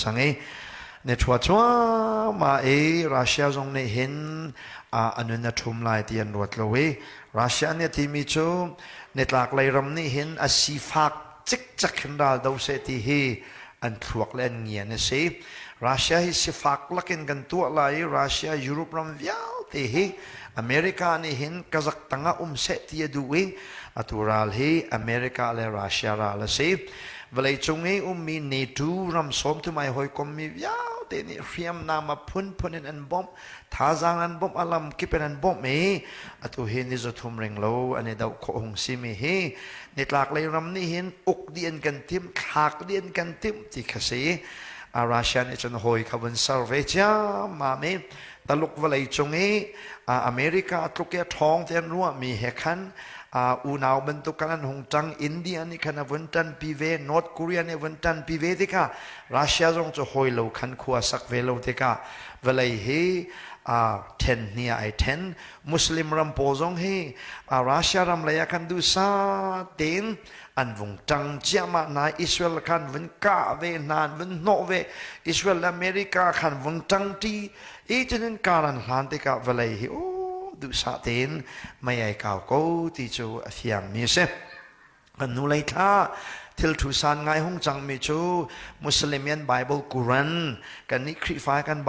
cang i ni thua cuahmah i Russia zong nih hin a nun a ṭhum lai ti an ruat lo i Russia nih a timi cu nitlak lei ram nih hin a sifak cikcek hin ral do seh ti hi an thluak le an ngian a si. Russia hi sifak lakin kan tuah lai i Russia Europe ram vialte hi America nih hin kazak tangah um seh ti a duh i atu ral hi America le Russia ral a si. Vawleicung i ummi NATO ram sawmthum ai hawikommi vialte nih hriamnam a phunphun in an bawmh, thazaang an bawmh, a lam kip in an bawmh i atu hi ni zathum ring lo an i doh khawh hung simi hi nitlak lei ram nih hin uk dih an kan timh, thlak dih an kan timh ti kha si. Russia nih cun hawi kha vun ser ve ciammam i Taluk vawlei cung i America tluk i a ṭhawng ti an ruahmi he khan unau bantuk kan an hung ṭang. India nih khan a vun ṭanpi ve, North Korea nih a vun ṭanpi ve tikah Russia zong cu hawi lo khan khua sak ve lo tikah vawlei hi ṭhen hni ah ai ṭhen. Muslim ram pawl zong hi Russia ram lei ah khan duhsah tein an vung ṭang ciahmah hna. Israel khan vun kah ve hna, an vun hnawh ve. Israel le America khan vung ṭangṭi i cunin kar an hlan tikah vawlei hi duhsah tein mei ai kau ko ti cu a fiangmi a si. Kan hnu lei thla thil thu san ngai hung cangmi cu Muslim an Bible Quran, kan nih Khrihfa kan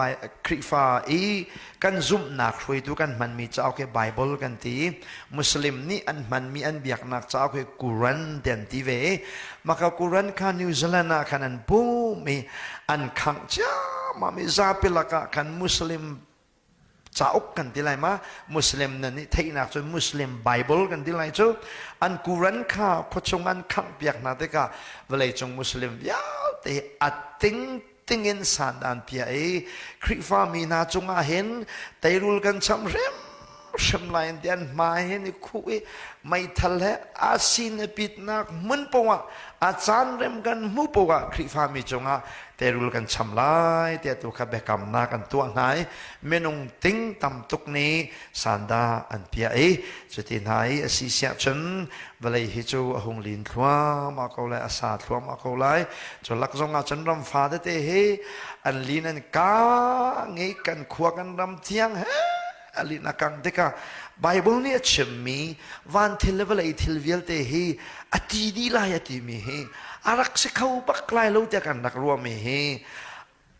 Khrihfa i kan zumhnak hruaitu kan hmanmi cauk hi Bible kan ti. Muslim nih an hmanmi an biaknak cauk hi Quran ti an ti ve. Maka Quran kha New Zealand ah khan an pum i an khangh ciammam i zapi lakah khan Muslim cauk kan ti lai ma, Muslim nan nih theihnak cun Muslim Bible kan ti lai cu, an Quran kha khuachung an khangh piak hna tikah vawleicung Muslim vialte a ting tingin san an piah i Khrihfa mi hna cungah hin teirul kan cham hrim hrim lai in an hmai hin i khuh i meithal he a sin a pitnak hmun poah a caan rem kan hmu poah Khrihfa mi cungah teirul kan cham lai tiah tu kha biakamnak an tuah hna i minung ting tam tuk nih sanda an piah i cuti hna i a si siah cun vawlei hi cu a hung lin thluahmah ko lai, a sa thluahmah ko lai. Cu lak zong ah cun ram fa tete hi an lin an kang i kan khua kan ram thiang he a lin a kang tikah Bible nih a chimmi van thil le vawlei thil vialte hi a ti dih lai a timi hi a rak si kho bak lai lo tiah kan rak ruahmi hi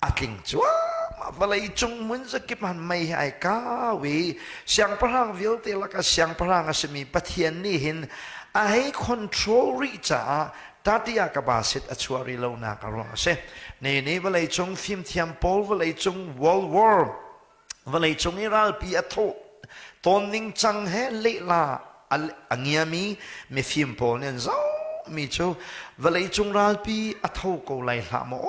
a tling cuahmah. Vawlei cung hmun zakip han mei hi ai kau i siangpahrang vialte lakah siangpahrang a simi Pathian nih hin a hei control rih caah tatia ka basit a chuah rih lonak a ruang a si. Ne ne vawlei cung fimthiam pawl, vawlei cung World War, vawlei cung i ralpi a thawh tawn ning cang he lehla a ngiami mifim pawl nih an zohmi cu vawlei cung ralpi a tho ko lai hlah maw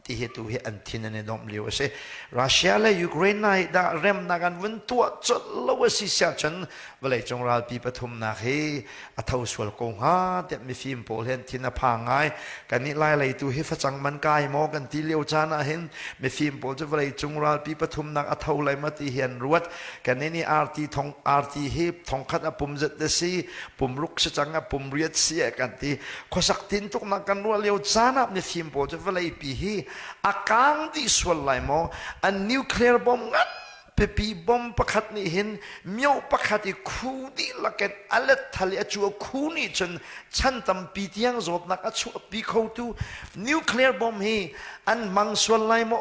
ti hi tu hi an thin an i domh lio a si. Russia le Ukraine hna hi dah remnak an vun tuah colh lo a si siah cun vawlei cung ralpi pathumnak hi a tho sual ko hnga tiah mifim pawl hi an thin a phang ngai. Kannih lai lei tu hi facang man kai maw kan ti lio caan ah hin mifim pawl cu vawlei cung ralpi pathumnak a tho lai ma ti hi an ruat. Kannih nih arti thong arti hi thongkhat a pum zet si, pum ruk si cang a pum riat si eh kan ti. Khuasak tin tuknak kan ruah lio caan ah mifim pawl cu vawlei pi hi a kang dih sual lai maw, an nuclear bomb ngan pipi bom pakhat nih hin mio pakhat i khu dihlak in a let thal i a cu a khu nih cun chan tampi tiang zawtnak a chuahpi khotu nuclear bomb hi an hmang sual lai maw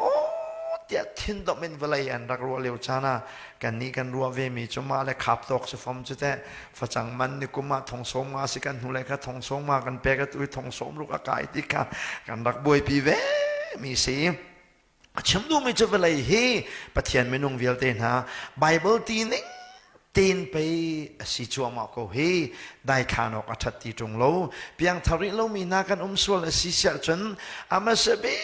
tiah thindomh in vawlei an rak ruah lio caan ah kannih kan ruah vemi cu mah le khap tawk si fom cu teh. Facang man ni kum ah thong sawm nga si, kan hnulei kha thong sawm nga kan pek, atu i thong sawm ruk a kai ti kha kan rak buaipi ve mi si. A chim duhmi cu vawlei hi Pathian minung vialte hna Bible ti ning tein pei a si cuahmah ko hi daithlan awk a ṭhat ti ṭung lo. Piangthar rih lomi hna kan um sual a si siah cun a hmasa bik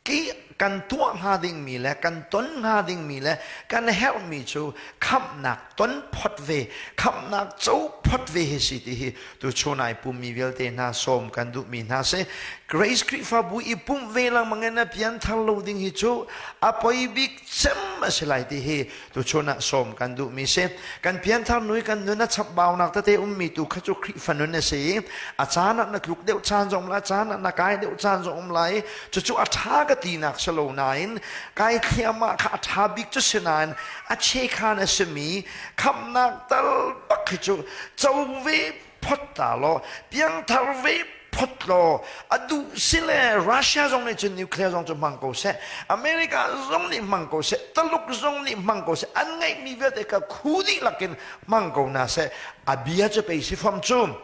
ki kan tuah hnga dingmi le kan ton hnga dingmi le kan herhmi cu khamhnak ton phot ve, khamhnak co phot ve hi si ti hi tuchun ai pummi vialte hna sawm kan duhmi hna si. Grace Khrihfabu i pumh ve lengmang in a pianthar lo ding hi cu a poi bik cem a si lai ti hi tuchun ah sawm kan duhmi si. Kan pianthar nui kan nun a chapbaunak tete ummi tu kha cu Khrihfa nun a si. A caan ah na tluk deuh caan zong lai, caan ah na kai deuh caan zong um lai. Cucu a ṭha ka ka tinak si lo nain kai thliahmah kha a ṭha bik cu si nain a chekhan a simi khamhnak tal bak hi cu co ve phot ta law piangthar ve phot law a duh si le Russia zong nih cun nuclear zong cu hmang ko seh, America zong nih hmang ko seh, Taluk zong nih hmang ko seh, an ngeihmi vialte kha khu dihlak in hmang ko hna seh, a bia cu pei si fam cu.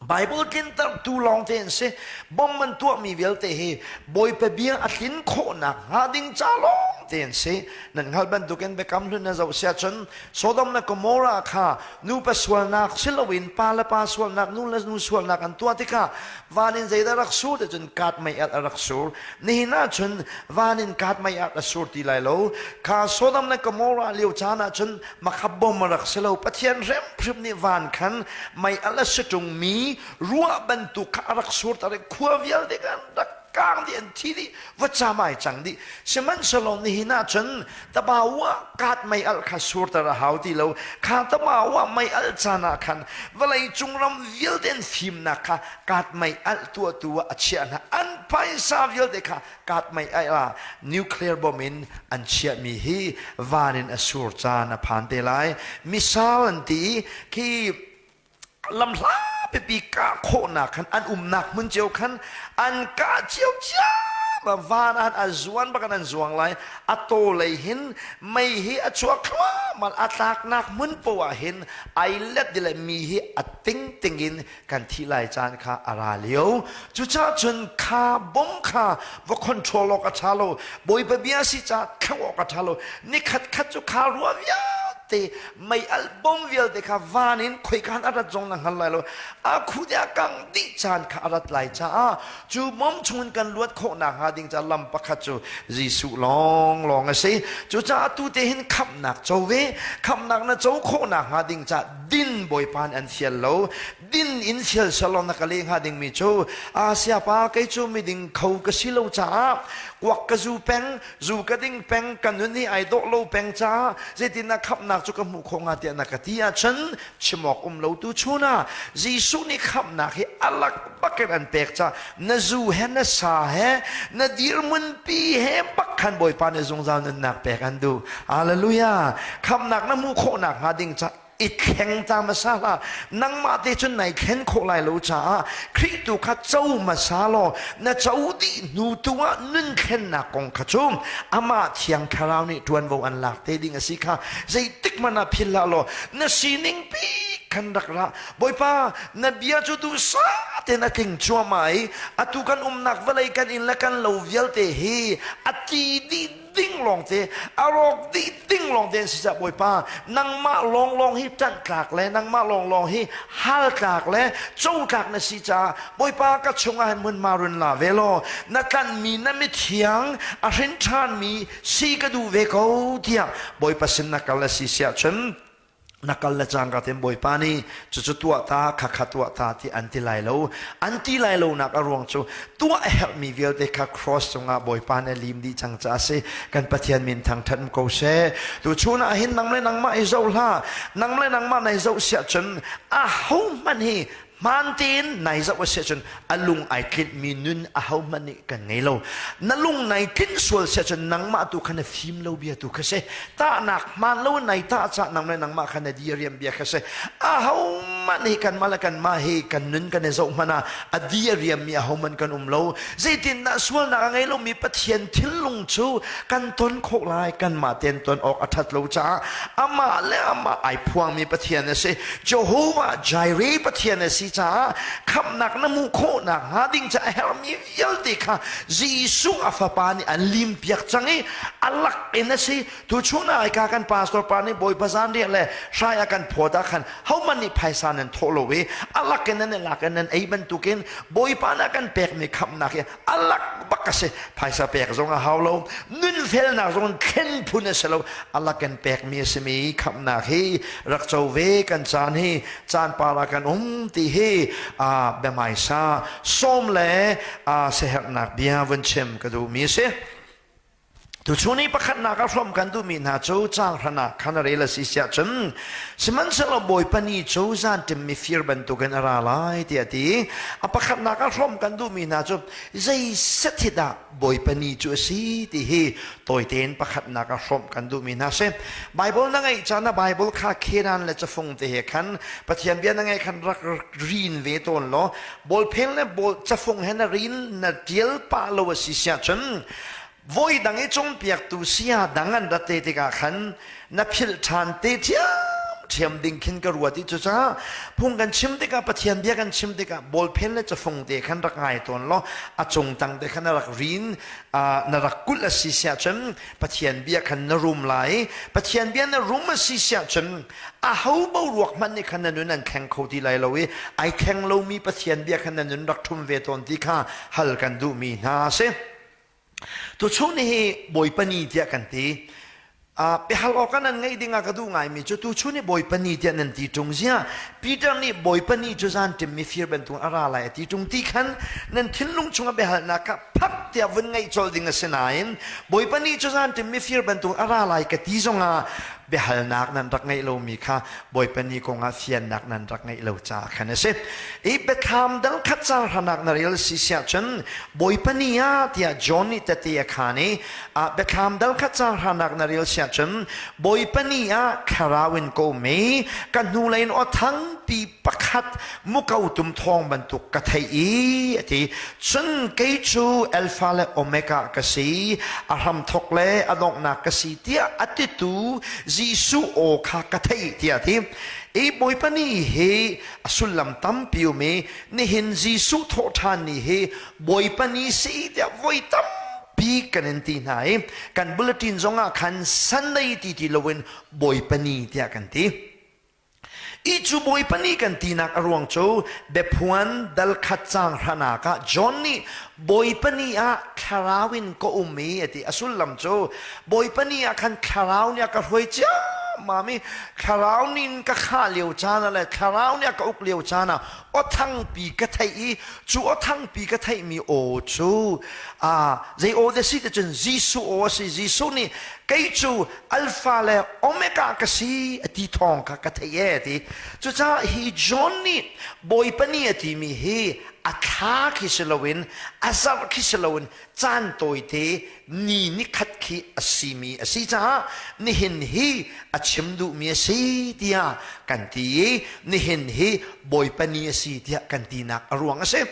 Bible tlintertu lawng te an si. Bom an tuahmi vialte hi Bawipa bia a tlin khawhnak hnga ding ca lawng te an si. Nan hngalh bantukin Biakam Hlun na zoh siah cun Sodom le Gomorrah kha nupa sualnak si loin pa le pa sualnak, nu le nu sualnak an tuah tikah van in zeidah rak sur ti cun kaat mei alh a rak sur. Nihin ah cun van in kaat mei alh a sur ti lai lo. Kha Sodom le Gomorrah lio caan ah cun makha bom a rak si lo. Pathian hrimhrim nih van khan mei alh a si ṭungmi ruah bantuk kha a rak sur tar i khua vialte kha an rak kang dih, an thi dih, vacam ai cang dih. Sihmanhsehlaw nihin ah cun tabawa kaat mei alh kha surter a hau ti lo. Kha tabawa mei alh caan ah khan vawlei cung ram vialte an fimnak kha kaat mei alh tuahtu ah a chiah hna. An phaisa vialte kha kaat mei alh ah nuclear bomb in an chiahmi hi van in a sur caan a phan te lai. Missile an ti i khi lamhla pipi kah khawhnak khan an umnak hmun cio khan an kah cio cia van ah a zuan bak an zuang lai. A taw lei hin mei hi a chuak thluahmah, a tlaknak hmun poah hin ai let le mi hi a ting ting in kan thi lai caan kha a ra lio. Cucaah cun kha bom kha va control awk a ṭha lo, Bawipa bia si ca thlauh awk a ṭha lo. Nikhat khat cu kha ruah vialte, mei alh bom vialte kha van in khoikan a rat zong na hngal lai lo, a khu te a kang dih caan kha a rat lai caah cu bom chungin kan luat khawh nakhnga ding ca lam pakhat cu Jesuh lawnglawng a si. Cucaah tu te hin khamhnak co ve, khamhnak na co khawh nakhnga ding ca din Bawipa nih an fial lo. Din in fial selaw na ka leh hnga dingmi cu, Asia pa, kei cu miding kho ka si lo caah kuak ka zu peng, zu ka ding peng, ka nun hi ai dawh lo peng caah zeitin na khamhnak cu ka hmuh khawh hnga tiah na ka ti ahcun chim awk um lo. Tu chun ah Jesuh nih khamhnak hi alak bakin an pek caah na zu he na sa he na dirhmun pi he bak khan Bawipa nih zungzal nunnak pek an duh. Hallelujah! Khamhnak na hmuh khawh nakhnga ding ca i thleng ta hmasa hlah. Nangmah te cun nai thlen khawh lai lo caah Khrih tu kha co hmasa law na co dih hnu tu ah nun thlennak kong kha cu amah Thiang Thlarau nih ṭuanvo an lak te ding a si kha zeitik hmanh ah philh hlah law na sining pi khan rak ra. Bawipa, na bia cu duhsah tein a tling cuahmah i atu kan umnak vawlei, kan inn le kan lo vialte hi a ti dih ding lawngte, a rawk dih ding lawngte an si caah Bawipa, nangmah lawnglawng hi ṭanh tlak le nangmah lawnglawng hi hal tlak le co tlak na si caah Bawipa, ka chungah hin hmunhma run la ve law na tlanhmi na mithiang a hrin ṭhanmi si ka duh ve ko tiah Bawipa sin na kal a si siah cun na kal le cangka tein Bawipa nih cucu tuah ta, khakha tuah ta ti an ti lai lo. An ti lai lonak a ruang cu tuah a herhmi vialte kha cross cungah Bawipa nih a lim dih cang caah a si. Kan Pathian min thangṭhat um ko seh. Tuchun ah hin nang le nangmah i zoh hlah. Nang le nangmah nai zoh siah cun ahohmanh hi hmaan tein nai zoh a si ahcun a lung ai tlinhmi nun ahohmanh nih kan ngei lo. Na lung nai tlinh sual si ahcun nangmah tu kha na fim lo bia tu kha si. Tahnak hmaan lo nai tah cah nang le nangmah kha na diriam bia kha si. Ahohmanh hi kanmah le kanmah hi kan nun kan i zoh hmanh ah a diriammi ahohmanh kan um lo. Zeitindah sualnak a ngei lomi Pathian thinlung cu kan ton khawh lai? Kanmah tein ton awk a ṭhat lo caah amah le amah ai phuangmi Pathian a si. Jehovah Jireh Pathian a si caah khamhnak na hmuh khawh nakhnga ding ca a herhmi vialte kha Jesuh a fapa nih an limpiak cang i a lak in a si. Tuchun ah ka kan pastor pa nih Bawipa zanriah le hrai a kan phawt ah khan hohmanh nih phaisa nan thawh lo i a lak in nan i lak in nan ei bantukin Bawipa nih a kan pekmi khamhnak hi a lak bak a si. Phaisa pek zong a hau lo, nunfelnak zong thlen phun a si lo, a lak in pekmi a simi khamhnak hi rak co ve. Kan caan hi caan par ah kan um ti hi a biahmaisa sawm le a siaherhnak bia vun chim ka duhmi a si. Tuchun i pakhatnak a hrawm kan duhmi hna cu caang hranak khan a rel a si siah cun sihmanhsehlaw Bawipa ni cu zanṭim mifir bantukin a ra lai tiah a ti. A pakhatnak a hrawm kan duhmi hna cu zei set hi dah Bawipa ni cu a si ti hi tawi tein pakhatnak a hrawmh kan duhmi hna si. Bible na ngeih caan ah Bible kha khedan le cafung te he khan Pathian bia na ngeih khan rak rin ve tawn law bawlphel le bawl cafung he na rin na ṭial pah lo a si siah cun Voi dang i cawnpiaktu saya dang an rat te tikah khan na philh ṭhan te ṭhiamṭhiam ding khin ka ruat i cucaah phung kan chim tikah Pathian bia kan chim tikah bawlphen le cafung te khan rak ngai tawn law a cung tang te khan na rak rin na rak kulh a si siah cun Pathian bia khan na rum lai Pathian bia na rum a si siah cun aho boruak hmanh nih khan na nun an thleng kho ti lai lo i ai thleng lomi Pathian bia khan na nun rak ṭhum ve tawn ti kha hal kan duhmi hna a si. Tuchun hi Bawipa ni tiah kan ti. Biahal awk ah nan ngeih ding ah ka duh ngaimi cu tuchun hi Bawipa ni tiah nan ti ṭung ziah. Peter nih Bawipa ni cu zanṭim mifir bantuk a ra lai a ti ṭung ti khan nan thinlung chungah biahalnak kha phak tiah vun ngeih colh ding a si nain Bawipa ni cu zanṭim mifir bantuk a ra lai ka ti zongah biahalnak nan rak ngeih lomi kha Bawipa ni kongah fiannak nan rak ngeih lo caah khan a si. I biathlam dal khat caang hranak na rel si siah cun Bawipa ni ah tiah John nih tete a khaan i biathlam dal khat caang hranak na rel siah cun Bawipa ni ah thlarau in ka um i ka hnulei in aw thangpi pakhat muko tum thawng bantuk ka theih i a ti. Cun kei cu Alpha le Omega ka si, a hramthawk le a donghnak ka si tiah a titu Jesuh aw kha ka theih tiah a ti. I Bawipa ni hi a sullam tampi um i nihin Jesuh thawhṭhan ni hi Bawipa ni si tiah voi tampi kan in ti hna i kan bulletin zongah khan Sunday ti ti loin Bawipa ni tiah kan ti. I cu Bawipa nih kan tinak a ruang cu biaphuan dal khat caang hranak ah John nih Bawipa ni ah thlarau in ka um i a ti. A sullam cu Bawipa ni ah khan thlarau nih a ka hruai ciammam i thlarau nih in ka khah lio caan ah le thlarau nih a ka uk lio caan ah aw thangpi ka theih i cu aw thangpi ka theihmi aw cu zei aw dah si ti cun Jesuh aw a si. Jesuh nih kei cu Alpha le Omega ka si a ti thawng kha ka theih e ti. Cucaah hi John nih Bawipa ni a timi hi a thla khi si loin a zarh khi si loin caan tawite ni nikhat khi a simi a si caah nihin hi a chim duhmi a si tiah kan ti i nihin hi Bawipa ni a si tiah kan tinak a ruang a si.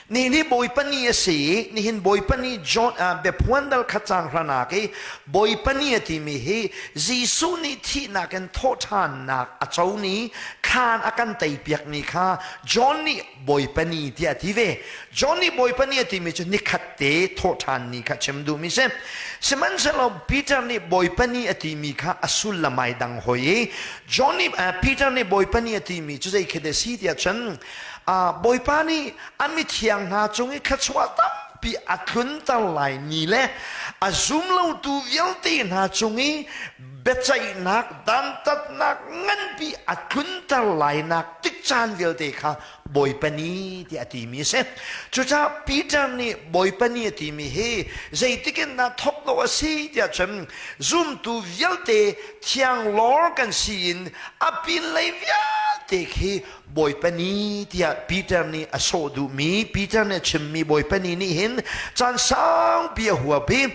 Ni ni Bawipa ni a si i nihin Bawipa ni John biaphuan dal khat caang hranak i Bawipa ni a timi hi Jesuh nih thihnak in thawhṭhannak a co ni thlan a kan teipiak ni kha John nih Bawipa ni tiah a ti ve. John nih Bawipa ni a timi cu nikhat te thawhṭhan ni kha chim duhmi si. Sihmanhsehlaw Peter nih Bawipa ni a timi kha a sullam ai dang hoi i John nih Peter nih Bawipa ni a timi cu zei khi dah si tiah cun Bawipa nih a mithiang hna cung i thluachuah tampi a tlunter lai ni le a zumlotu vialte hna cung i biaceihnak dantatnak nganpi a tlunter lainak tik caan vialte kha Bawipa ni tiah a timi a si. Cucaah Peter nih Bawipa ni a timi hi zeitik in dah thawk dawh a si tiah cun zumtu vialte thianglawr kan si in a pinlei vialte khi Bawipa ni tiah Peter nih a sawh duhmi Peter nih a chimmi Bawipa ni nih hin caan saupi a huap i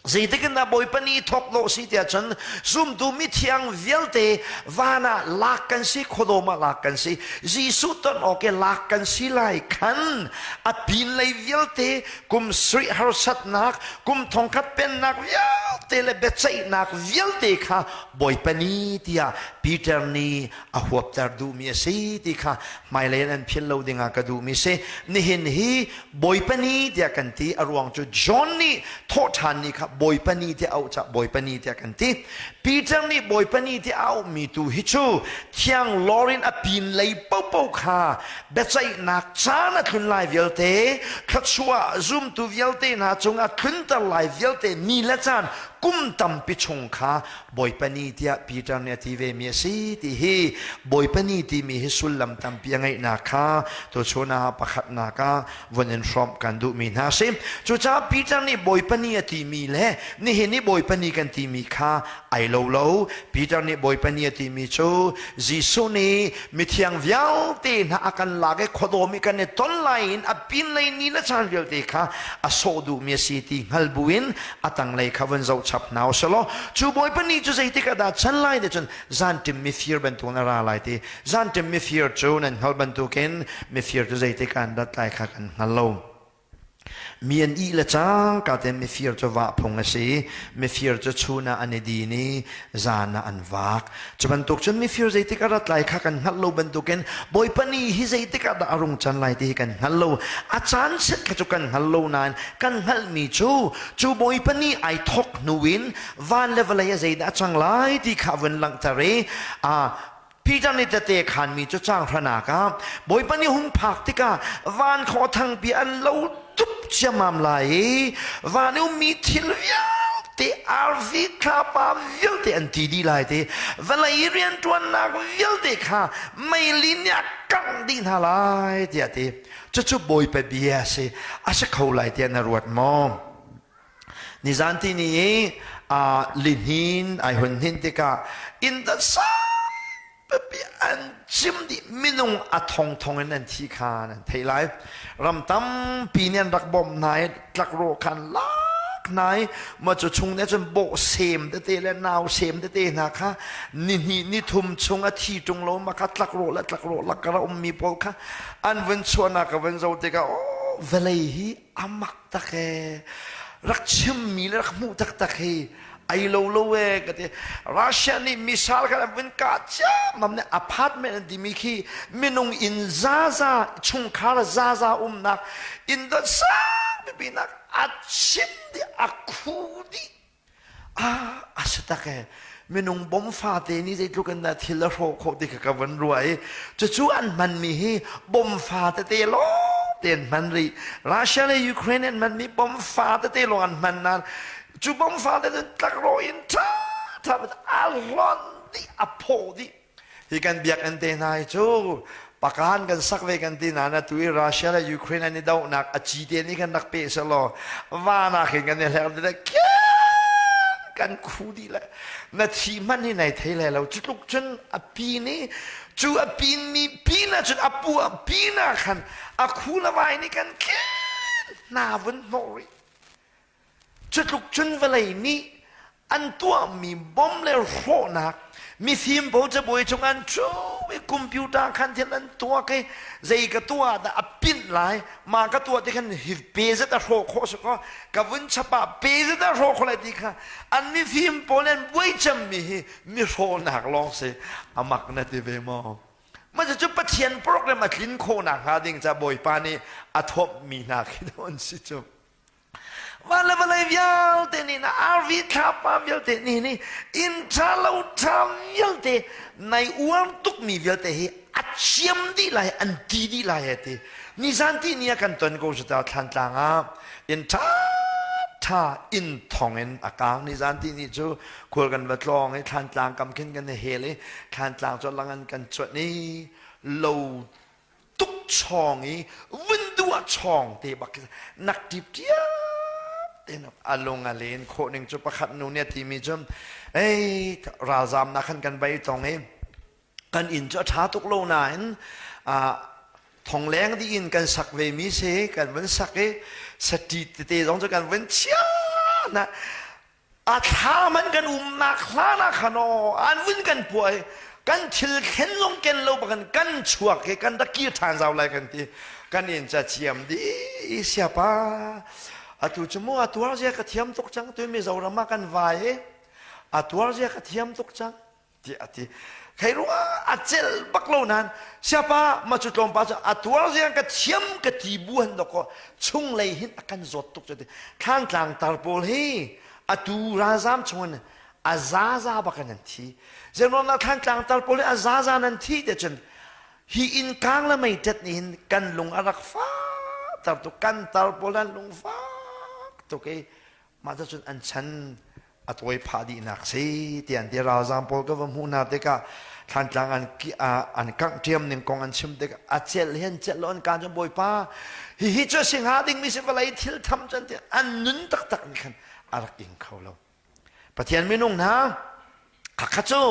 zeitik in dah Bawipa ni thawk dawh si tiah cun zumtu mithiang vialte van ah lak kan si khuadawm ah lak kan si Jesuh ton awk i lak kan si lai khan a pinlei vialte kum sarih harsatnak kum thongkhat pennak vialte le biaceihnak vialte kha Bawipa ni tiah Peter nih a huapter duhmi a si ti kha hmailei in an philh lo dingah ka duhmi si. Nihin hi Bawipa ni tiah kan ti a ruang cu John nih thawhṭhan ni kha Bawipa ni tiah auh cah Bawipa ni tiah kan ti. Peter nih Bawipa ni tiah a auhmi tu hi cu thiang lawr in a pinlei popo kha biaceihnak caan a tlun lai vialte thluachuah zumtu vialte hna cungah tlunter lai vialte ni le caan kum tampi chung kha Bawipa ni tiah Peter nih a ti ve mi a si. si ti hi Bawipa ni timi hi sullam tampi a ngeihnak kha tuchun ah pakhatnak ah vun in hrawmh kan duhmi hna si. Cucaah Peter nih Bawipa ni a timi le nihin i Bawipa ni kan timi kha ai lo lo. Peter nih Bawipa ni a timi cu Jesuh nih mithiang vialte hna a kan lak i khuadawm i kan i ton lai in a pinlei ni le caan vialte kha a sawh duhmi a si ti hngal buin a tanglei kha vun zoh chap hna usih law cu Bawipa ni cu zeitik ah dah can lai ti cun zanṭim mifir bantuk in a ra lai ti. Zanṭim mifir cu nan hngalh bantukin mifir cu zeitik ah an rat lai kha kan hngal lo. Mi an ih le cangka tein mifir cu vah phung a si. Mifir cu chun ah an i din i zan ah an vak. Cu bantuk cun mifir zeitik a rat lai kha kan hngalh lo bantukin Bawipa ni hi zeitik ah dah a rung can lai ti hi kan hngal lo. A caan set kha cu kan hngal lo nain kan hngalhmi cu cu Bawipa ni ai thawk hnu in van le vawlei ah zeidah a cang lai ti kha a vun langhter i Peter nih tete khanmi cu caang hranak ah Bawipa nih hung phak tikah van khaw thangpi an lo tup ciammam lai i van i ummi thil vialte arfi thlapa vialte an ti dih lai ti vawlei i rianṭuannak vialte kha meili nih a kangh dih hna lai tiah a ti. Cucu Bawipa bia a si. A si kho lai tiah na ruat maw? Nizan ti ni i lihnin ai hun hnin tikah inn dat pipi an cim dih minung a thongthong in an thi kha nan theih lai. Ram tampi nih an rak bawmh hna i tlakrawh kha an lak hna i mah cu chung nih cun bawh sem tete le nau sem tete hna kha nihnih nithum chung a thi ṭung lo ma kha tlakrawh le tlakrawh lak a ummi pawl kha an vun chuahnak ka vun zoh tikah oh vawlei hi a mak tak ee rak chimmi le rak hmuh taktak hi ai lo lo ee ka ti Russia nih missile kha an vun kah ciammam nih apartment an timi khi minung inn zaza chungkhar zaza umnak inn dot sang pipi nak a chim dih a khu dih Ah, a si tak ee. Minung bom fate nih zeitluk in dah thil a hrawh khawh ti kha ka van ruah i cucu an hmanmi hi bom fa tete lawng te an hman rih. Russia le Ukraine an hmanmi bom fa tete lawng an hman nain cu bom fa tete tlakrawh in ṭha ṭha a hlonh dih, a phaw dih. Hi kan biakinn te hna hi cu pakan kan sak ve kan ti nain atu i Russia le Ukraine an i dohnak a ci te nih khan rak pe selaw van ah khin kan i hlek dih le kan khu dih le na thi hmanh hi nai thei lai lo cu tluk cun a pi nih cu a pin mi pin ah cun a pu a pin ah khan a khu le vai nih kan khin hna vun hnawh rih Cutluk cun vawlei nih an tuahmi bom le hrawhnak mifim pawl cabuai cung an ṭhu i computer khan thil an tuak i zei ka tuah dah a pinh lai ma ka tuah ti khan hi pe zat a hrawh khawh si kaw ka vun chap ah pe zat a hrawh khawh lai ti kha an mifim pawl an buai cemmi hi mi hrawhnak lawng si amak na ti ve maw Mah cu Pathian program a tlin khawh nakhnga ding ca Bawipa nih a thawmhmi hna khi an si cu. Van le vawlei vialte nih na arfi thlapa vialte nih nih inn ṭha lo ṭha vialte nai uar tukmi vialte hi a chiam dih lai an ti dih lai he ti nizan ti ni ah kan ton ko cu ta thlantlang ah inn ṭha ṭha inn thong in a kang nizan ti ni cu khual kan va tlawng i thlantlang kam khin kan i hel i thlantlang cu lang an kan cuanh i lo tuk chawng i vun duh ah chawng te bak nak tip tiap te a lung a len khawh ning cu pakhat nu nih a timi cu ei ralzam nak khan kan bai tong i kan inn cu a ṭha tuk lo nain thong leng dih in kan sak ve mi si kan vun sak i sati tete zong cu kan vun chia na A thlam an kan umnak hlan ah khan aw an vun kan puah i kan thil thlen zong ken lo bakin kan chuak i kan rak kir ṭhan zau lai kan ti. Kan in ca thiam dih siapa. Atu cu mu a tuar zia ka thiam tuk cang tu Mizoram ah kan vai i a tuar zia ka thiam tuk cang. tiah a ti. Khei ruang a celh bak lo nain siapa ma cu tlawmpa cu a tuar ziang ka thiam ka ti bu han dok chunglei hin a kan zawt tuk cu ti. Thlantlang tar pawl hi atu ralzam chungin a zaza bak in an thi. Zeiruangah thlantlang tar pawl hi a zaza nan thi te cun hi inn kang le mei tet nih hin kan lung a rak fak tar tuk kan tar pawl an lung fak tuk i mah cun an chan. a tawi phah dihnak si ti an ti. Ralzaam pawl ka va hmuh hna tikah Thlantlang an an kangh ṭiam ning kong an chim tikah a celh hi an celh lo an kaan cun Bawipa hihi cu a si hnga dingmi si vawlei thil tham cu an ti an nun taktak nih khan a rak ing kho lo. Pathian minung hna khakha cu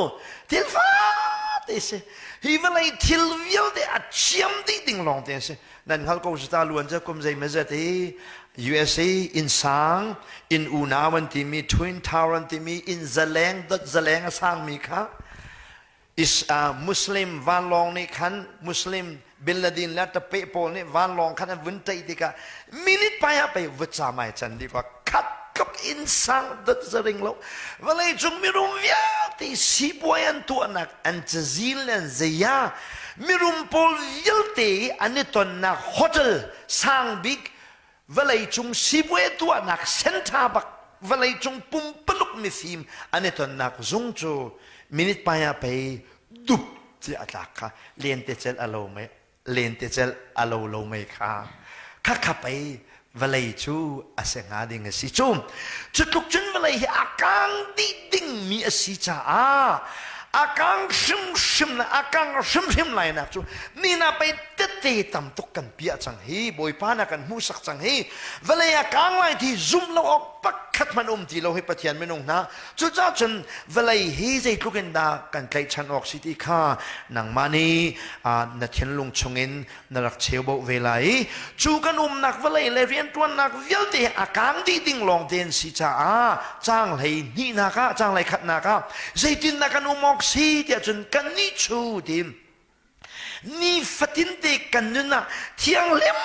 thil fate si hi vawlei thil vialte a chiam dih ding lawng te si nan hngal ko si ta luan cu kum zei mazat i USA inn sang inn unau an timi twin tower an timi inn zaleng dot zaleng a sangmi kha is uh, Muslim vanlawng nih khan Muslim Bin Laden le tapeh pawl nih vanlawng khan an vun ṭaih tikah minute pai ah pei vutca mai can dih kua khat tluk in sang dot zaring lo vawlei cung mirum vialte sipuai an tuahnak an cazin le an zeia mirum pawl vialte an i tonnak hotel sang bik vawleicung sipuai tuahnak center bak vawleicung pumpaluk mifim an i tonnak zung cu minute pai ah pei dup ti a tlak kha lentecelh a lo mei lentecelh a lo lo mei kha kha kha pei vawlei cu a si hnga ding a si cu cu tluk cun vawlei hi a kang dih dingmi a si caah a kang hrimhrim le a kang hrimhrim lai nak cu nina pei tette tam tuk kan piah cang hi bawipa na kan hmuhsak cang hi vawlei a kang lai ti zum lo awk pakhat hmanh um ti lo hi pathian minung hna Cucaah cun vawlei hi zeitluk in dah kan tlaihchan awk si ti kha nangmah nih na thinlung chungin na rak cheuboh ve lai i cu kan umnak vawlei le rianṭuannak vialte hi a kang dih ding lawng te an si caah caanghlei hnihnak ah caanghlei khatnak ah zeitindah kan um awk si tiah cun kannih cu tiin Nifatinte kan nun ah thianghlim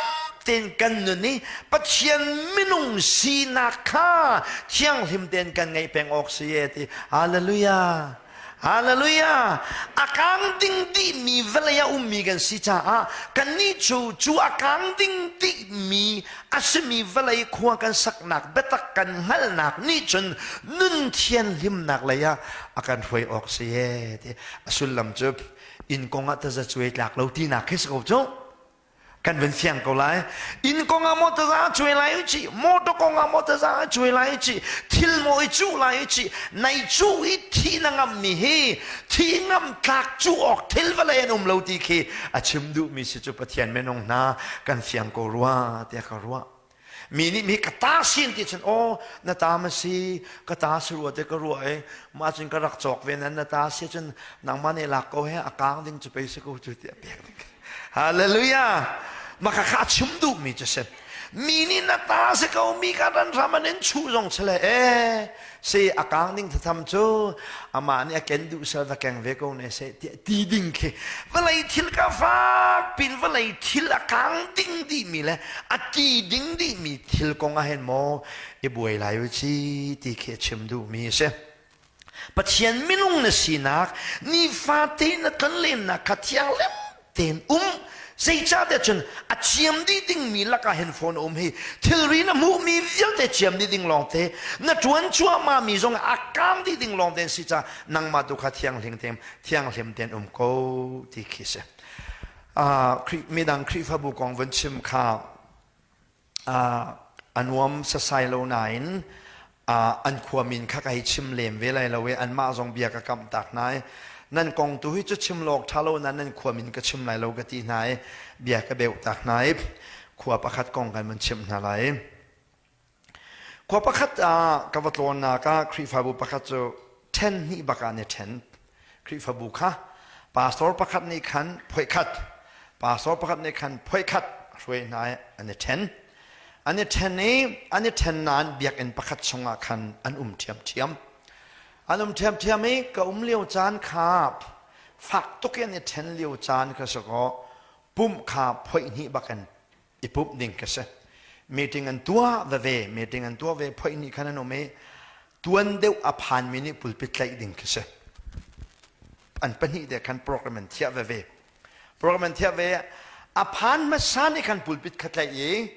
tein kan nun i Pathian minung sinak kha thianghlim tein kan ngeih peng awk si e ti. Hallelujah. Hallelujah. A kang ding dihmi vawlei ah ummi kan si caah kannih cu cu a kang ding dihmi a simi vawlei khua kan saknak biatak kan hngalhnak nih cun nun thianhlimnak lei ah a kan hruai awk si e ti. A sullam cu inn kong ah taza cuai tlak lo tinak khi si ko cu kan van fiang ko lai inn kong ah maw taza cuai lai ci motor kong ah maw taza cuai lai ci thil maw i cuh lai ci nai cu i thi na ngam mi hi thi ngam tlak cu awk thil vawlei an um lo ti khi a chim duh mi si cu Pathian minung hna kan fiang ko rua tiah ka ruah Mi nih mi ka ta sin ti cun aw na ta ma si ka ta si rua te ka ruah i mah cun ka rak cawk ve nan na ta si cun nangmah nih lak ko he a kang ding cu pei si ko cu tiah pek ding. Hallelujah. Maka kha chim duh mi cu si. Mi nih na ta si ko mi ka ran ram an in chuh zong si le eh si a kang ding thatham cu amah nih a ken duh sel va keng ve ko ne seh tiah ti ding khi vawlei thil ka fak pin vawlei thil a kang ding dihmi le a ti ding dihmi thil kong ah hin maw i buai lai u ci ti khi a chim duhmi a si Pathian minung na sinak nifate na tlonlennak kha thianghlim tein um zeicahtiah cun a ciam dih dingmi lakah hin phone a um hi thilri na hmuhmi vialte ciam dih ding lawngte na ṭuan cuahmahmi zong a kang dih ding lawngte an si caah nangmah tu kha thianghlim tein thianghlim tein um ko ti khi si midang Khrihfabu kong vun chim kha a nuam sasai lo nain an khua min kha ka hei chim lem ve lai lo i anmah zong bia ka kamh tak hna i nan kong tu hi cu chim lawk ṭha lo nain nan khua min ka chim lai lo ka ti hna i bia ka beuh tak hna i khua pakhat kong kan van chimh hna lai. Khua pakhat ah ka va tlawnnak ah Khrihfabu pakhat cu ṭhen hnih bak ah an i ṭhen. Khrihfabu kha pastor pakhat nih khan phoihkhat, pastor pakhat nih khan phoihkhat hruai hna i an i ṭhen. An i ṭhen i an i ṭhen nain biakinn pakhat chungah khan an um ṭhiamṭhiam. An um ṭhiamṭhiam i ka um lio caan kha fak tuk i an i ṭhen lio caan kha si kaw pumh kha phoih hnih bak in i pumh ding ka si. Meeting an tuah veve, meeting an tuah ve phoih nih khan an um i tuan deuh a phanmi nih pulpit tlaih ding khi si. An pahnih te khan program an thiah veve. Program an thiah ve a phan hmasa nih khan pulpit kha tlaih i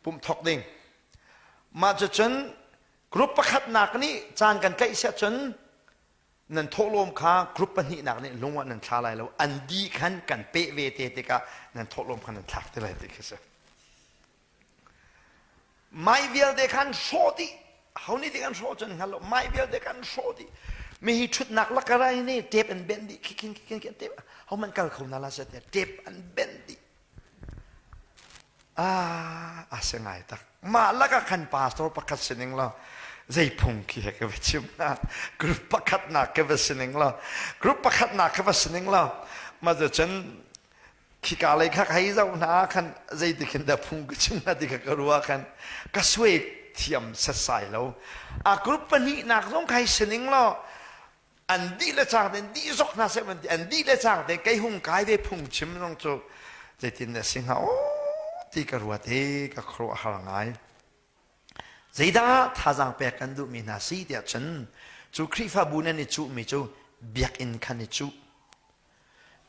pumh thok ding. Mah cucun group pakhatnak nih caan kan tlaih siah cun nan thawhlawm kha group pahnihnak nih lung ah nan thla lai lo an di khan kan peh ve te tikah nan thawhlawm kha nan thlak te lai ti khi si mai vialte khan hrawh dih. Ho nih ti kan hrawh cun hngal lo. Mai vialte kan hrawh dih. Mi hi ṭhutnak lakarai nih tape an benh dih. Khin khin khin tape. Ho man kal kho na la se te tape an benh dih. Ah, a si ngai tak. Mah lakah khan pastor pakhat sining law zei phung khi he ka va chim na group pakhat nak ka va sining law group pakhat nak ka va sining law ma cun khika lei kha hei zoh hna khan zeiti khin dah phung ka chim na ti kha ka ruah khan ka suai thiam setsai lo a group pahnihnak zong khai sining law an dih le cang tein dih zok hna seh man ti an dih le cang tein kei hung kai ve phung chim zong cu zeitin dah si hnga aw ti ka ruat i ka khuaruah har ngai zeidah thazaang pek kan duhmi hna si tiah cun cu Khrihfabu nan i cuhmi cu biakinn khan i cuh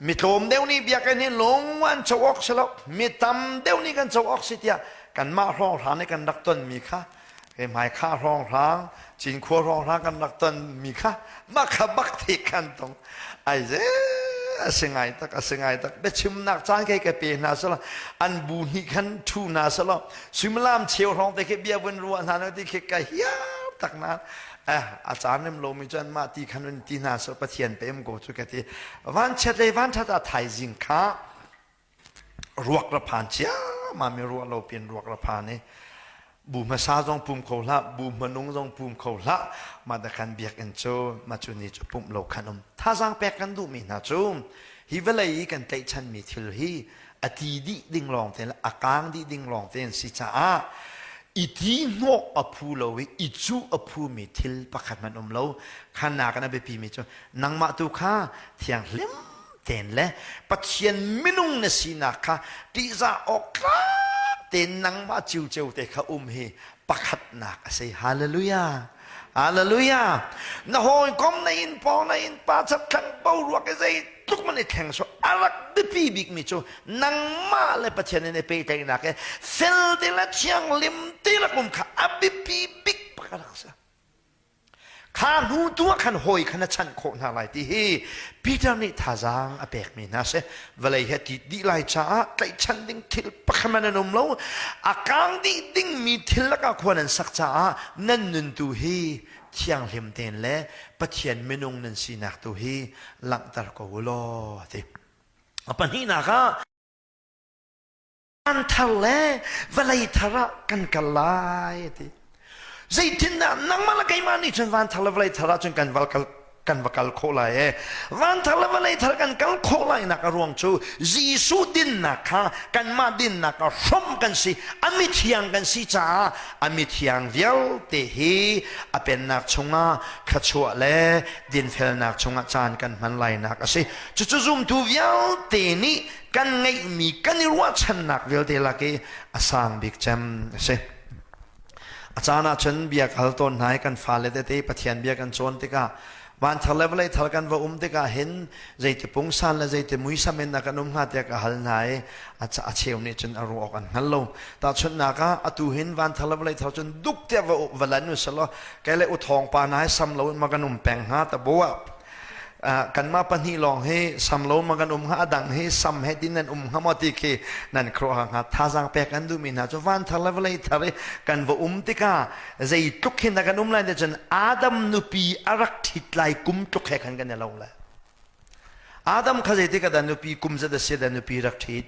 Mi tlawm deuh nih biakinn hi lung an co awk si lo. Mi tam deuh nih kan co awk si tiah kanmah hrawnghrang nih kan rak tonmi kha kei hmaikha hrawnghrang Cinkhua hrawnghrang kan rak tonmi kha mah kha bak te kan tong. Ai ze a si ngai tak a si ngai tak biachimnak caan kei ka pe hna sala an bu hnih khan thu hna sala suimilam cheu hrawng te khi bia vun ruah hna no ti khi ka hiar tak na eh a caan rem lomi cu anmah ti khan un ti hna seh Pathian pe um ko cu ka ti vanchiat le vanṭhat ah thaizing kha ruak ra phan ciammam i ruah lo pin ruak ra phan i bu hmasa zong pum kho hlah bu hmanung zong pum kho hlah mah da khan biakinn cu mah cu ni cu pumh lo khan um thazaang pek kan duhmi hna cu hi vawlei i kan tlaihchanmi thil hi a ti dih ding lawng te le a kaang dih ding lawng te an si caah i ti hnawh a phu lo i i cuh a phumi thil pakhat hmanh um lo khannak in a biapi mi cu nangmah tu kha thianghlim tein le Pathian minung na sinak kha ṭihzah awk tlak tein nangmah ciuceu te kha um hi pakhatnak a si hallelujah Hallelujah. Na hawikom na inn pawng na inn pa chakthlang boruak i zeitluk man i thleng so a rak biapi bikmi cu nangmah le Pathian in i pehtlaihnak he fel te le thianghlim te rak um kha a biapi bik pakhat rak si. Kha hnu tu ah khan hawi kha na chanh khawh hna lai ti hi Peter nih thazaang a pekmi hna si. Vawlei he tit dih lai caah tlaihchan ding thil pakhat man an um lo. A kaang dih dingmi thil lakah khua nan sak caah nan nun tu hi thianghlim tein le Pathian minung nan sinak tu hi langhter ko u law a ti. A pahnihnak ah Van thar le vawlei thar ah kan kal lai a ti. Zeitindah nangmah le keimah nih cun van thar le vawlei thar ah cun kan val kal kan va kal khawh lai e. Van thar le vawlei thar kan kal khawh lai nak a ruang cu Jesuh dinnak kha kanmah dinnak ah hrawmh kan si a mithiang kan si caah a mithiang vialte hi a pennak chungah thluachuah le dinfelnak chungah caan kan hman lainak a si. Cucu zumtu vialte nih kan ngeihmi kan i ruahchannak vialte lak i a sang bik cem a si. A caan ah cun bia ka hal tawn hna i kan fale tete Pathian bia kan cawn tikah van thar le vawlei thar kan va um tikah hin zeiti pungsan le zeiti muisam in kan um hnga tiah ka hal hna i a cheu nih cun a ruah awk an hngal lo. Tahchunhnak ah atu hin van thar le vawlei thar cun duk tiah va va lan u selaw kei le u thawng pa hna hi sam lo in ma kan um peng hnga ta bo ah kanmah pahnih lawng hi sam lo ma kan um hnga a dang hi sam he tin nan um hnga maw ti khi nan khuaruah hnga thazaang pek an duhmi hna cu van thar le vawlei thar i kan va um tikah zeitluk hin dah kan um lai ti cun Adam nupi a rak ṭhit lai kum tluk he khan kan i lo lai Adam kha zeitik ah dah nupi kum zat a si dah nupi rak ṭhit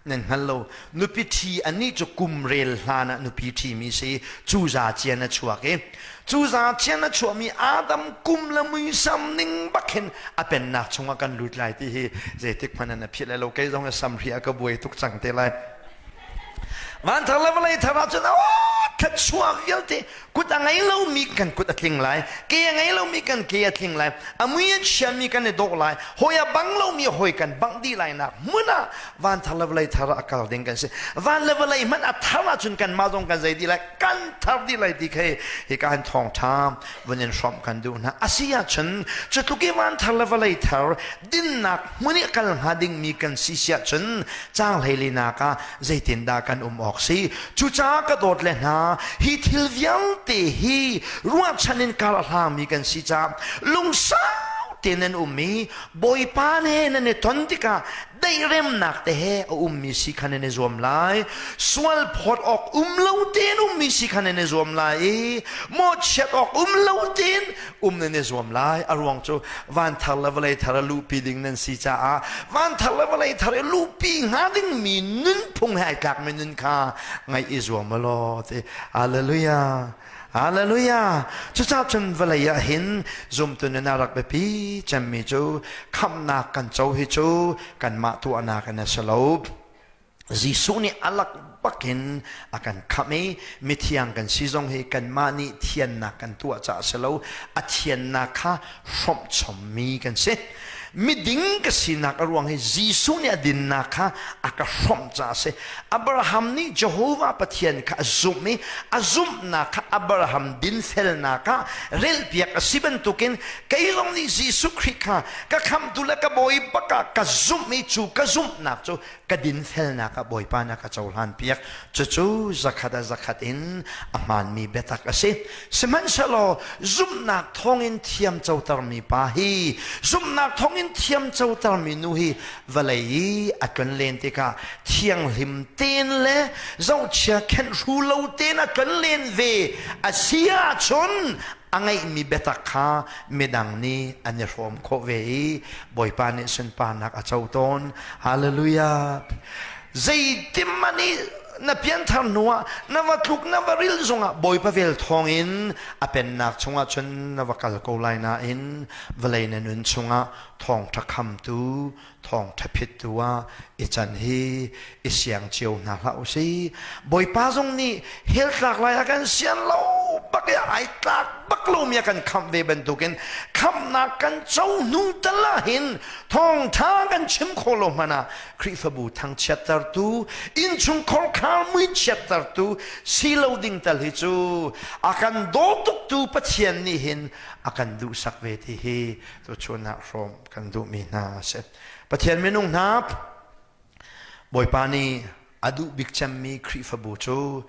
Nan hngal lo. Nupi ṭhi anih cu kum rel hlan ah nupi ṭhimi si. Cuza cian a chuak i cuza cian a chuahmi Adam kum le muisam ning bak hin a pennak chungah kan lut lai ti hi zeitik hmanh an a philh lai lo. Kei zong a samhri a ka buai tuk cang te lai. Vanthar le vawlei thar ahcun thluachuah vialte kut a ngei lomi kan kut a tling lai ke a ngei lomi kan ke a tling lai a mui a chiami kan i dawh lai hawi a bang lomi hawi kan bangh dih lai nak hmun ah van thar le vawlei thar ah a kal ding kan si van le vawlei hmanh a thar ahcun kanmah zong kan zei dih lai kan thar dih lai ti khi hika hin thawngṭha vun in hrawmh kan duh hna a si ahcun cu tluk i van thar le vawlei thar dinnak hmun i a kal hnga dingmi kan si si ahcun caang hleilinak ah zeitindah kan um awk si cucaah ka dawt le hna hi thil vialte hi ruahchan in kar a hlangmi kan si caah lungsau. tein nan um i Bawipa he nan i ton tikah dairemnak te he a ummi si kha nan i zuam lai. Sual phawt awk um lo tein ummi si kha nan i zuam lai i mawhchiat awk um lo tein um nan i zuam lai. A ruang cu van thar le vawlei thar a luhpi ding nan si caah van thar le vawlei thar i luhpi hnga dingmi nunphung he ai tlakmi nun kha ngaih i zuam u law ti. Hallelujah. Hallelujah! Cucaah cun vawlei ah hin zumtu nun a rak biapi cemmi cu khamhnak kan co hi cu kanmah tuahnak in a si lo. Jesuh nih a lak bakin a kan khamh i mithiang kan si zong hi kanmah nih thiannak kan tuah caah a si lo. A thiannak kha hrawmh chommi kan si. Miding ka sinak a ruang hi Jesuh nih a dinnak kha a ka hrawmh caah a si. Abraham nih Jehovah Pathian kha a zumh i a zumhnak kha Abraham dinfelnak ah relpiak a si bantukin kei zong nih Jesuh Khrih kha ka khamhtu le ka Bawi bak ah ka zumh i cu ka zumhnak cu ka dinfelnak ah Bawipa nih a ka cohlanpiak. Cucu zakhat ah zakhat in a hmaanmi biatak a si. Sihmanhsehlaw zumhnak thawngin thiam cotermi pa hi zumhnak thawngin thiam cotermi nu hi vawlei i a tlonlen tikah thianghlim tein le zohchia khenhru lo tein a tlonlen ve a si ahcun a ngeihmi biatak kha midang nih an i hrawm khawh ve i Bawipa nih sunparnak a co tawn. Hallelujah! Zeitim nih na pianthar hnuah na va tluk na va ril zongah Bawipa vel thawngin a pennak chungah cun na va kal ko lai nain vawlei na nun chungah thawngṭha khamtu thawngṭha phittu ah i can hi i siang cio hna hlah u si. Bawipa zong nih hell tlak lai a kan sian lo bak i ai tlak bak lomi a kan khamh ve bantukin khamhnak kan co hnu tal ah hin thawngṭha kan chim khawh lo hmanh ah Khrihfabu thangchiattertu innchungkhar khar muichiattertu si lo ding tal hi cu a kan daw tuktu Pathian nih hin a kan duhsak ve ti hi tuchun ah hrawm kan duhmi hna a si. Pathian minung hna Bawipa nih a duh bik cemmi Khrihfabu cu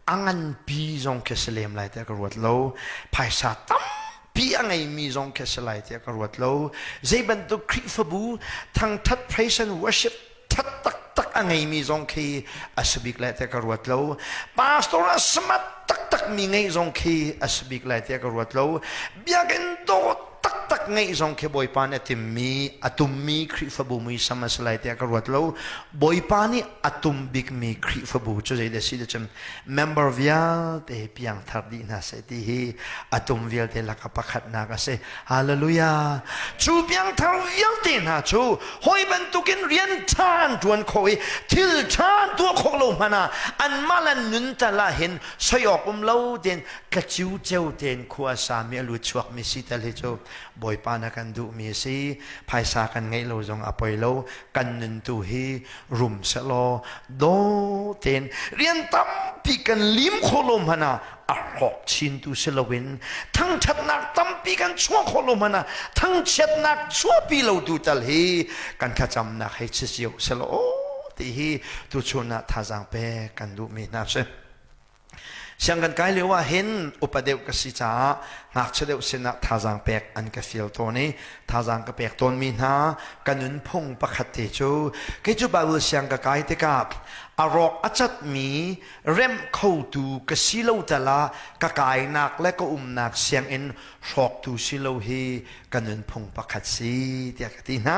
a nganpi zong khi si lem lai tiah ka ruat lo. Phaisa tampi a ngeimi zong khi si lai tiah ka ruat lo. Zei bantuk Khrihfabu thangthat praise and worship that taktak a ngeimi zong khi a si bik lai tiah ka ruat lo. Pastor a smart taktak mi ngeih zong khi a si bik lai tiah ka ruat lo. Biakinn dawt taktak ngeih zong khi Bawipa nih a timmi a tummi Khrihfabu muisam a si lai tiah ka ruat lo. Bawipa nih a tum bikmi Khrihfabu cu zeidah si cun member vialte piangthar dih hna seh ti hi a tum vialte laka pakhatnak a si. Hallelujah! Cu piangthar vialte hna cu hawi bantukin rian ṭha an ṭuan khawh i thil ṭha an tuah khawh lo hmanh ah anmah le nun tal ah hin soi awk um lo tein tlaciu ceu tein khua a sami a lut chuakmi si tal hi cu Bawipa na kan duhmi a si. Phaisa kan ngeih lo zong a poi lo. Kan nun tu hi rum sehlaw daw tein rian tampi kan lim khawh lo hmanh ah a hrawk chin tu si loin thangṭhatnak tampi kan chuah khawh lo hmanh ah thangchiatnak chuahpi lo tu tal hi kan thlacamnak hei si cio sehlaw ti hi tuchun ah thazaang pek kan duhmi hna si. Siang kan kai lio ah hin upa deuh ka si caah ngakchia deuh sinah thazaang pek an ka fial tawn i thazaang ka pek tawnmi hna ka nunphung pakhat te cu kei cu Bible siang ka kai tikah a rawk a catmi remh khotu ka si lo tal ah ka kainak le ka umnak sianginn hrawktu si lo hi ka nunphung pakhat si tiah ka ti hna.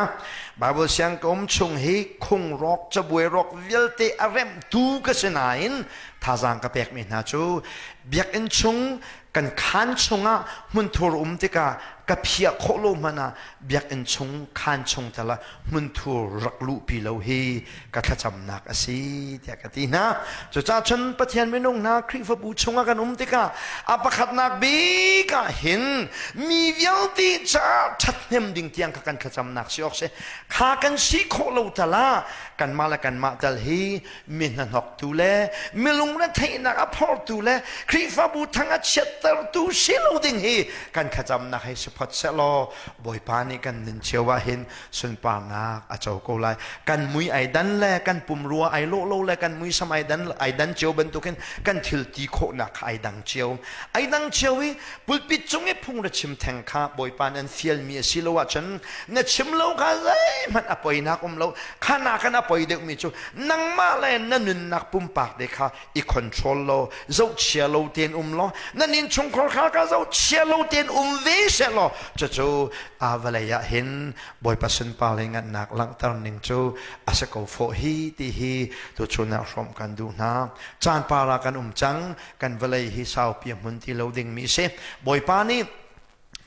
Bible siang ka um chung hi khung rawk cabuai rawk vialte a remhtu ka si nain thazaang ka pekmi hna cu biakinn chung kan khaan chungah hmunthur um tikah ka phiah khawh lo hmanh ah biakinn chung khaan chung tal ah hmunthur rak luhpi lo hi ka thlacamnak a si tiah ka ti hna. Cucaah cun Pathian minung hna Khrihfabu chungah kan um tikah a pakhatnak bik ah hin mi vialte caah ṭhathnem ding tiang kha kan thlacamnak si awk si. Kha kan si khawh lo tal ah kanmah le kanmah tal hi mi hnahnoktu le mi lungretheihnak a phortu le Khrihfabu thang a chiattertu si lo ding hi kan thlacamnak hei si. phot sehlaw Bawipa nih kan nun cio ah hin sunparnak a co ko lai. Kan mui ai dan le kan pumrua ai lawh lo le kan muisam ai dan ai dan cio bantukin kan thil ti khawhnak kha ai dang cio. Ai dang cio i pulpit cung i phung ra chim theng kha Bawipa nih an fialmi a si lo ahcun na chim lo kha zeihmanh a poinak um lo. Kha nakin a poi deuhmi cu nangmah le na nunnak pumpak te kha i control law zohchia lo tein um law nan innchungkhar kha ka zohchia lo tein um ve seh law cucu a vawlei ah hin Bawipa sunpar le ngannak langhter ning cu a si ko fawh hi ti hi tuchun ah hrawmh kan duh hna. Caan par ah kan um cang kan vawlei hi saupi a hmun ti lo dingmi si. Bawipa nih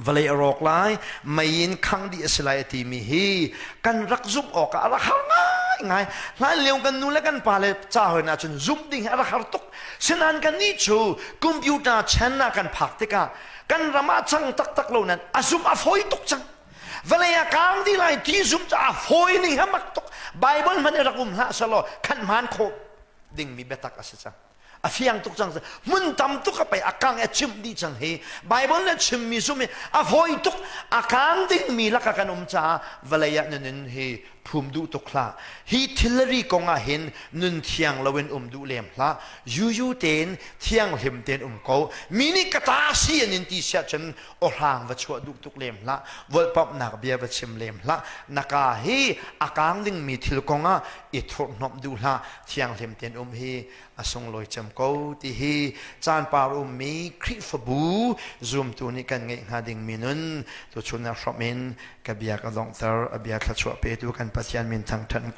vawlei a rawk lai mei in khangh dih a si lai a timi hi kan rak zumh awk ah a rak har ngaingai. Hlan lio kan nu le kan pa le ca hoi na cun zumh ding hi a rak har tuk. Sinain kan nih cu computer chan ah kan phak tikah kan ram ah cang taktak lo nan a zumh a fawi tuk cang. Vawlei ah kaang dih lai ti zumh cu a fawi ning hi mak tuk. Bible hmanh i rak um hlah selaw khan hmaan khawh dingmi biatak a si cang. A fiang tuk cang. Hmun tam tuk a pei a kang a chimh dih cang hi. Bible le chimmi zum hi a fawi tuk. A kaang dingmi lakah kan um caah vawlei ah na nun hi phum duh tuk hlah. Hi thilri kong ah hin nun thiang loin um duh lem hlah. Yuyu tein thianghlim tein um ko. Mi nih ka ta si an in ti siah cun awhrang va chuah duh tuk lem hlah. Volhpamhnak bia va chim lem hlah. Na ka hi a kaang dingmi thil kong ah i thurhhnawmh duh hlah. Thianghlim tein um hi a sunglawi cem ko ti hi caan par ummi Khrihfabu zumtu nih kan ngeih hnga dingmi nun tuchun ah hrawmh in ka bia ka donghter. A bia thluachuah petu kan Pathian min thangṭhat.